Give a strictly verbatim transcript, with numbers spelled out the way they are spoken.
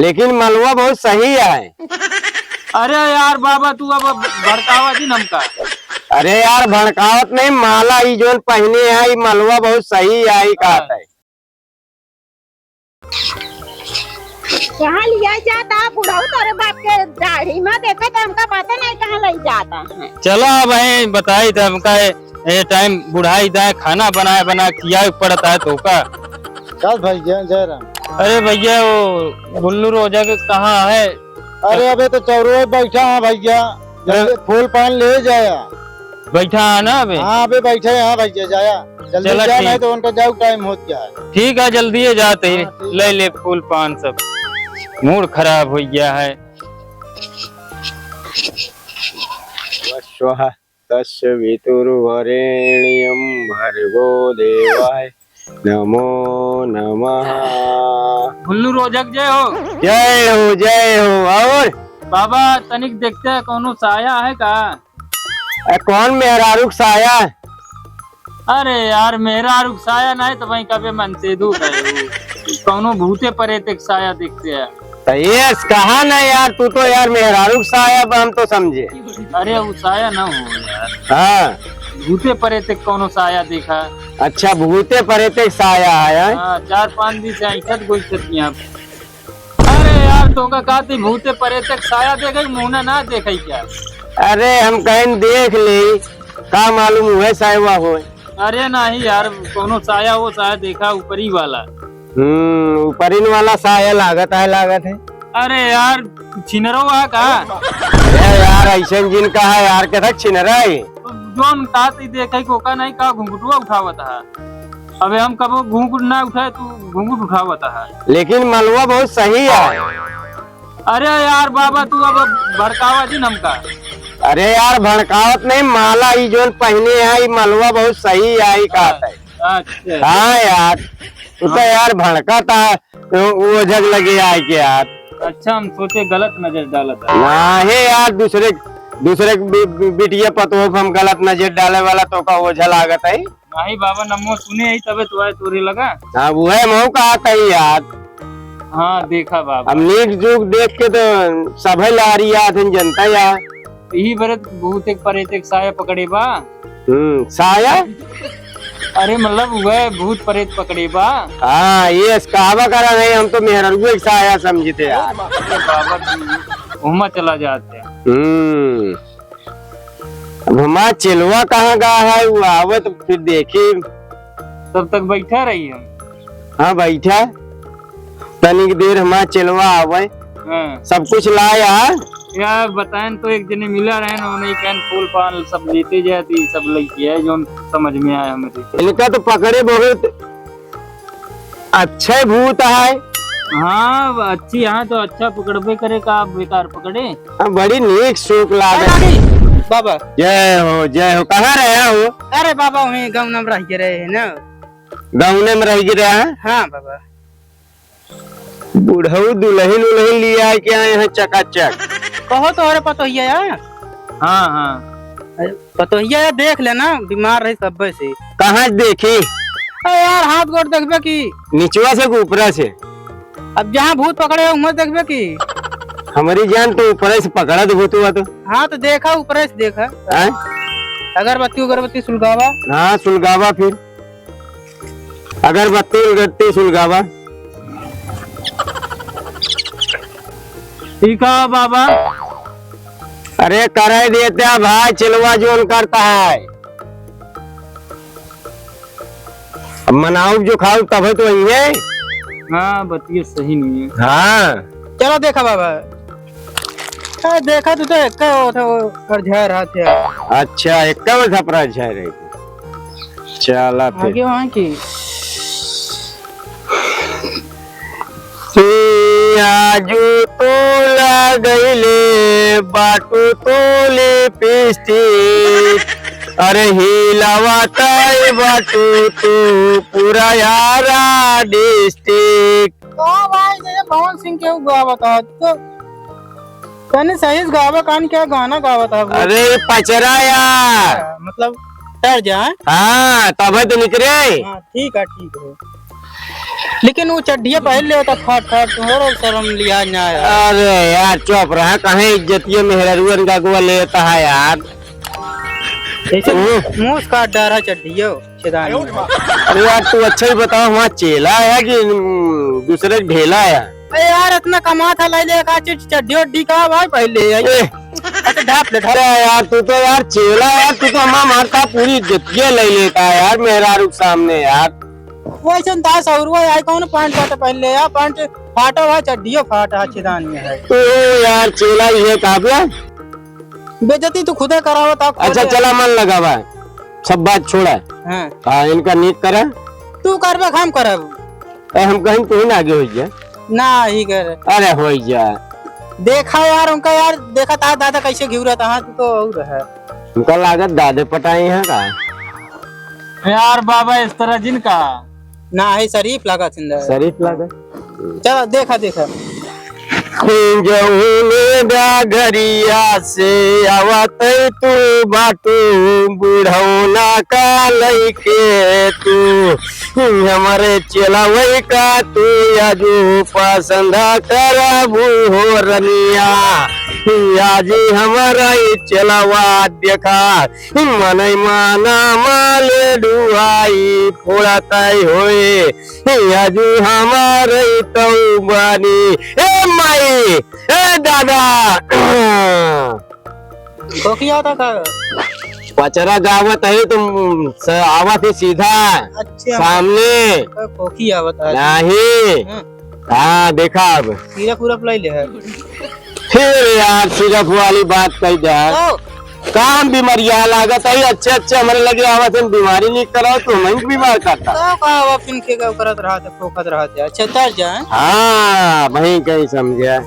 लेकिन मलवा बहुत सही है। अरे यार बाबा, तू अब भड़कावा जिन हमका। अरे यार, भड़कावत नहीं, माला ई जोन पहिने है, ई मलवा बहुत सही है, ई कहत है। कहाँ लिया जाता बुढ़ऊ, तोरे बाप के दाढ़ी में देखा तो हमका पता नहीं कहाँ ले जाता है। चला अब, बताई तो हमका, ये टाइम बुढ़ाई जाए, खाना बनाए बना खियाए पड़ता है तो का। चल भैया, जय राम। अरे भैया, वो गुल्लू रोजक कहाँ है? अरे अबे तो चौरो बैठा है भैया, जल्दी फूल पान ले जाया। बैठा है ना अबे? हाँ अबे बैठे हैं भैया, जाया जल्दी चला जा, ठीक। नहीं तो उनका जाऊ टाइम होत गया है। ठीक है, जल्दी ही जाते ही हाँ, ठीक ले है। ले फूल पान सब, मूड खराब हो गया है। स्वः तस्य वितुर्वरेण्यं भर्गो देवाय नमो नमः। गुल्लू रोजक जय हो। जय हो, जय हो। और? बाबा, तनिक देखते हैं, कौनो साया है का? ए, कौन मेहरारू क साया? अरे यार, मेहरारू क साया नहीं तो भाई कबे मन से दूर है। कौनो भूते परेते क साया देखते हैं। तो ये कहा ना यार, तू तो यार मेहरारू क साया, अब हम तो समझे। अरे वो साया ना हो यार। हाँ। भूते परेते क कौनो साया देखा। अच्छा, भूते परेते क साया है, हैं? हाँ, चार पाँच दिन से ऐसा गोई छतियाँ। अरे यार, तोका का ती भूते परेते क साया देखे, मुँह ना देखे क्या? अरे हम कहें देख ले, का मालूम हुए सायवा होए। अरे नहीं यार, कौनो साया वो साया देखा ऊपरी वाला। हम्म, ऊपरिन वाला साया लागत है, लागत है। अरे यार, छिनरो है का? अरे यार, ऐसे जिन कहा यार, के तक छिनरा है। तो जोन तात ही देखे को का नहीं का घुंघटुआ उठावत है। अबे हम कबो घुंघट ना उठाए, तू घुंघट उठावत है। लेकिन मलवा बहुत सही है। अरे यार बाबा, तू अब भड़कावा जिन हमका। अरे यार, भड़कावत नहीं, माला ई जोन पहिने है, ई मलवा बहुत सही है, ई कहत है। अच्छा। हाँ यार, तू तो हाँ। यार भड़का था, वो जग लगे आए के यार। अच्छा, हम सोचे गलत नजर डालत है। नहीं यार, दूसरे, दूसरे बि-, बि-, बिटिया पतोह पे हम गलत नजर डाले वाला तोका ओझा लागत है। नाही बाबा, नमो सुने ही तबे तो आए तोरे लगा। हाँ, वो है, मऊ कहा था यार। हाँ, देखा बाबा। अब नीक चूक देख के तो सभे लारी याद है, जनता यार। यही बरे भूत एक परेत एक साया पकड़े बा। हम्म, साया? अरे मतलब वह भूत परेत पकड़े बा। हाँ, ये कहवा करा नहीं, हम तो मेहररुए के साया समझते यार। अरे बाबा, घूमा चला जाते हैं। हम्म। अब हमार चेलवा कहाँ गा है, वो आवे तो फिर देखी। तब तक बैठा रही हम। हाँ, बैठा। तनिक देर हमार चेलवा आवे। हाँ। सब कुछ लाया। यार, बताएन तो एक जने मिला रहे ना, उन्हें कहन फूल पान सब लेते जाए, तो ये सब लेके आए, जोन समझ में आया हमरे। इनका तो पकड़े बहुत अच्छे भूत है। हाँ, अच्छी, यहाँ तो अच्छा पकड़बे करे का, बेकार पकड़े। हाँ, बड़ी नीक सूख लागे। अरे, बाबा। जय हो, जय हो। कहाँ रहे हो? अरे बाबा, वहीं गाँव में रह के रहे हैं ना। गाँव में रह के रहे हैं? हाँ बाबा। बुढ़ऊ दुल्हन उल्हन लिया के आए हैं चकाचक। कहो तो, अरे पतोहिया यार। हाँ, हाँ। अरे पतोहिया यार, देख लेना, बीमार रही सब्बे से। कहाँ देखी? अरे यार, हाथ गोड़ देखबे की? निचवा से कि ऊपरा से? अब जहाँ भूत पकड़े हो, उहाँ देखबे की? हमारी जान तो ऊपरे से पकड़ा दे भूतवा तो। हाँ, तो देखा, ऊपरे से देखा। हाँ? अगरबत्ती, अगरबत्ती सुलगावा। हाँ, सुलगावा फिर। अगरबत्ती, अगरबत्ती सुलगावा। ठीक है बाबा। अरे, करे देते हैं भाई, चिलवा जोन करता है। अब मनाउब जो खाउब तबे तो अइहे। हाँ, बतिया सही नहीं है। हाँ। चलो देखा बाबा। हाँ, देखा तू तो एक्का वो था, वो करझा रहा था। अच्छा, एक्का वो था करझा रहे। चला फिर। आगे वहाँ की। ए आजू तू लगइले बाटू तू लिपस्टिक, अरे हिलावत बाटू तू पूरा यारा डिस्ट्रिक्ट। का भाई, ये पवन सिंह के गावत है, तो तने सही से गावा, कान क्या गाना गावत है वो? अरे पचरा यार। हाँ, मतलब तर्ज है। हाँ, तबे तो निकरे। हाँ, ठीक है, ठीक है। लेकिन वो चड्ढिया पहन ले होता फाट फाट, तुम्हारा शर्म लिया ना यार। अरे यार, चुप रहा, कहाँ इज्जतिया मेहरारुअन का गोवा लेता है यार। ऐसे हम्म। मुंह काट डारा चड्ढियो, छेदानी। अरे यार, तू अच्छा ही बताओ, वहाँ चेला है कि, हम्म, दूसरे ढेला है? अरे यार, इतना कमात है, ले ले का चीज, चड्ढी उड्ढी का भाई पहले आई। ए। अच्छा, ढाप ले, ढाप। अरे यार, तू तो यार चेला यार, तू तो हमारा मारता, पूरी इज्जतिया ले लेता है यार मेहरारू के सामने यार। वैसे दास और वो आई कौन पैंट शर्ट पहन ले यार, पैंट फाटा हुआ, चड्ढियो फाटा है, छेदानी है। तू यार चेला ये काव्या। बेइज्जती तू खुदे करावत आ, खुदे। अच्छा, चला मन लगावा, सब बात छोड़ा। हाँ। हाँ, इनका नीक करा। तू करबे, हम करब। ए, हम कहीं तू ही ना आगे हो जा। ना ही कर। अरे हो जा। देखा यार उनका यार, देखा तार दादा कैसे घिउरत है, तू तो और है। उनका लागत दादे पटाई है का? यार बाबा इस तरह जिनका। ना ही शरीफ लागत इंदर। शरीफ लागत। चला देखा, देखा। जौने डगरिया से आवत तू बाटू, बुढ़ौना का लइके तू, हमरे चेलवै का तू आजू पसंद करबू हो रनिया। आज हमरा ई चेलवा देखा, मनई माना माले डुआई फोड़त होए, आजू हमारे तऊ बानी। ए माई, ए दादा। खोखी आवत है का? पचरा गावत है तुम स-, आवत है सीधा अच्छा। सामने। तो खोखी आवत है। नहीं। हाँ। हाँ, देखा अब। सिरप उरप लाई ले है। फिर यार सिरप वाली बात कही दे। तो? काम बीमारिया लागत है, अच्छे अच्छे हमरे लगे आवत है, बीमारी नहीं कराओ तो हमें बीमार करता। तो का अब फिन के का करत रहा था, खोखत रहा था। अच्छा, तर जाए। हाँ, वहीं कहीं समझे।